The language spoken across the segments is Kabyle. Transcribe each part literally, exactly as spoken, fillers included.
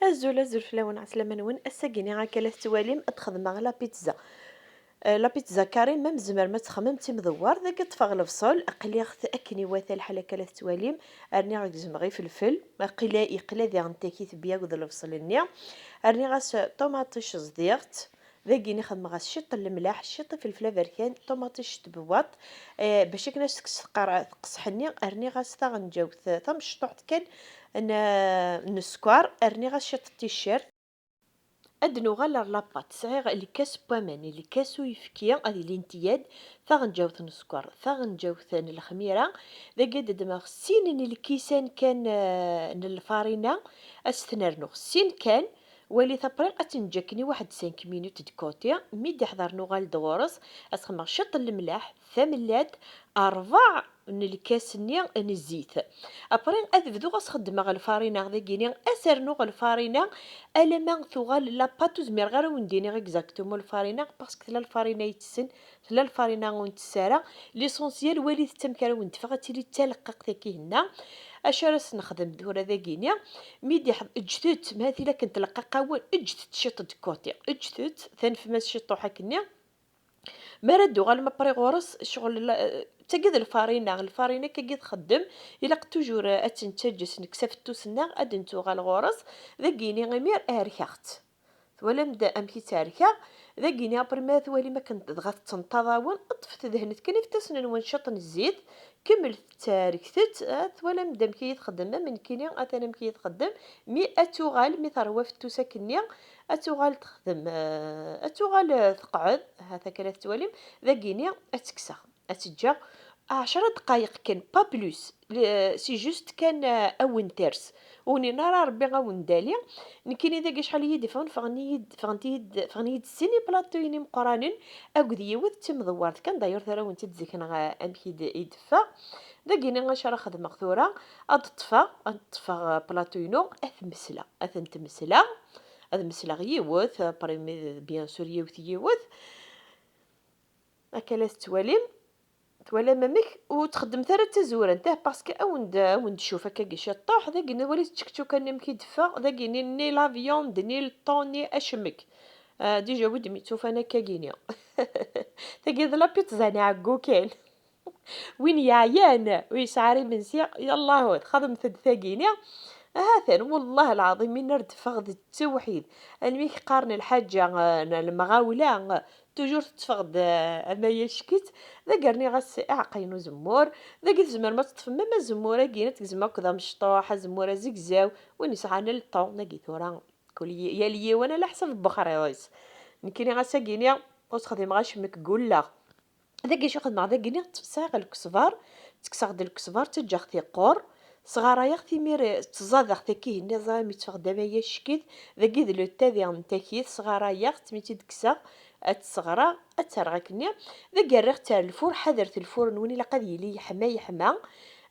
Azul, azul fell-awen, ɛeslama-nwen. Ass-agi-ni akka la tettwalim ad xedmeɣ la pizza. Eh, la pizza carré, ma tzemrem ad txemmemt imdewwer, dagi ṭṭfeɣ lebṣel, qliɣ-t akken iwata lḥal akka la tettwalim, rniɣ gezmeɣ ifelfel, qila, iqla diɣen takit bya akked lebṣel-nni, rniɣ-as ṭumaṭic ẓdiɣ-tt, dagi-ni xedmeɣ-as ciṭ n lemlaḥ, ciṭ ifelfel aberkan, ṭumaṭic n tbewwaṭ, eh, bac akken ad s-tekkes tqer-, tqesḥ-nni, rniɣ-as taɣenǧawt tamecṭuḥt kan n, n sskeṛ, rniɣ-as ciṭ n ticcert. Ad nuɣal ar la pâte. Sɛiɣ lkas n waman, lkas uyefki, ad ilint yad, taɣenǧawt n sskeṛ, taɣenǧawt n lexmira, dagi ad ddmeɣ sin n lkisan kan, eh, n lfarina, ad s-ten-rnuɣ sin kan, walit après, ad ten-ǧǧ akken i waḥed cinq minutes de côté, mi d-iḥḍer nuɣal-d ɣur-s, ad s-xedmeɣ ciṭ n lemlaḥ, tamellalt, ṛbeɛ n lkas-nni n zzit. Après, ad bduɣ ad s-xeddmeɣ lfarina, dagini ad s-rnuɣ lfarina, alamma tuɣal la pâte, ur zmireɣ ara ad wen-d-iniɣ exactement lfarina, parce que tella lfarina yettsen, tella lfarina ur nettess ara. L'essentiel, walit amek ara wen-d-teffeɣ, ad tili d taleqqaqt akka-henna. Acu ara s-nexdem tura dagini? Mi d-iḥ-, ǧǧet-tt, ma tili akken tleqqaq-awen, ǧǧet-tt ciṭ de côté, ǧǧet-tt, tanfem-as ciṭuḥ akkenni. Mi ara d-tuɣalem après ɣur-s, ccɣel la-, d tagi d lfarina, lfarina akkagi txeddem, ilaq toujours ad tt-nettaǧǧes, nekkes afettus-nneɣ, ad d-nettuɣal ɣur-s, dagini imir herkeɣ-tt. Twalam-d amek i tt-herkeɣ? Dagini après ma twalim akken dɣa tettenṭaḍ-awen, ṭṭfet dehnet kan iftasen-nwen ciṭ n zzit, kemmlet ttrektet, ah, twalam-d amek i yi-txeddem, am nekkini atan amek i yi-txeddem, mi ad tuɣal, mi terwa afettus akkenni, ad tuɣal texdem, eh, ad tuɣal, eh, teqɛed, ha-t-akka la tettwalim, dagini ad tt-kkseɣ, ad tt-ǧǧeɣ ɛecra dqayeq kan, pas plus, le-, c'est juste kan, eh, ad wen-ters, ur nin ara Rebbi ad wen-dali. Nekkini dagi acḥal i yi-d-iffɣen, ffɣen-iyi-d, ffɣent-iyi-d, ffɣen-iyi-d sin iplaṭuyen imeqqranen akked yiwet d timdewwert kan, d'ailleurs tura ad wen-tt-id-zikneɣ, eh, amek i d-, i d-teffeɣ. Dagini acu ara xedmeɣ tura? Ad ṭṭfeɣ, ad ṭṭfeɣ, eh, plaṭu-inu, ad t-mesleɣ, ad tent-mesleɣ, ad mesleɣ yiwet, après, bien sûr, yiwet, yiwet. Akka la tettwalim, twalam amek, ur txeddmet ara d tazurant, ah, parce que awen-d, awen-d-cuf akka ciṭṭuḥ, dagi nwali tčekčuka-nni amek i d-teffeɣ, dagi ni, ni la viande, ni le thon, ni acemmek. Ah, déjà, wid mi ttufan akka gini. Tagi d la pizza n ɛeggu kan. Win yeɛyan, ur yesɛi ara imensi, yallah, xedmet-d tagini. Ahat-an, wallah lɛaḍim, mi ara d-teffeɣ d ttewḥid. Almi k-qqaren lḥaǧa, eh, n lemɣawla, eh, toujours tetteffeɣ-d, eh, ama yack-itt. Dagi rniɣ-as aɛeqqa-inu uzemmur. Dagi tzemrem ad teṭṭfem ama azemmur-agi, ad tgezmem akked amecṭuḥ, azemmur azegzaw, win yesɛan le temps, dagi tura. Kul yi-, yal yiwen ala ḥsab n wexriḍ-is. Nekkini ass-agi-ni ur sexdimeɣ acemmek, gulleɣ. Dagi acu xedmeɣ dagi-ni, sɛiɣ lkesbar, ttekkseɣ-d lkesbar, ttaǧǧaɣ-t iqqur, sɣarayeɣ-t imir, ttẓadeɣ-t akkihen, ẓer mi tteffeɣ-d ama yack-it, dagi d le tas diɣen n takit, sɣarayeɣ-t, mi tt-id-kkseɣ, ad tt-sɣreɣ, ad tt-rreɣ akkenni, dagi rriɣ-tt ar lfur, ḥadret lfur-nwen, ilaq ad yili yeḥma, yeḥma,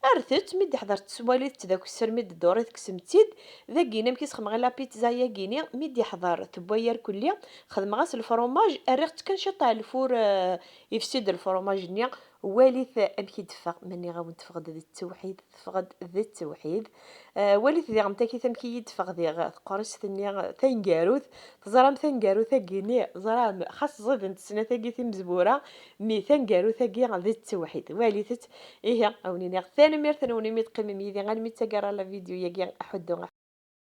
rret-tt, mi d-iḥḍer teswalit-tt d akessar, mi d-dduri tekksem-tt-id, dagi amek i sxemɣi la pizza-yagi-ni, mi d-iḥḍer tewwa-yi irkelli, xedmeɣ-as lefrumaj, rriɣ-tt kan ciṭ ar lfur, eh, ifsi-d lefrumaj-nni, walit amek i d-teffeɣ, ma nniɣ-awen teffeɣ-d d ttewḥid, teffeɣ-d d ttewḥid. Eh, walit diɣen takit amek i yi-d-teffeɣ diɣ teqrist-nni taneggarut, teẓram taneggarut-agi-ni, ẓram, xas ẓident snat-agi timezwura, mi taneggarut-agi d ttewḥid, walit-tt. Ihi, a wen-iniɣ tanemmirt-nwen imi teqqimem yid-i almi d taggara n la vidéo-yagi, aḥuddu.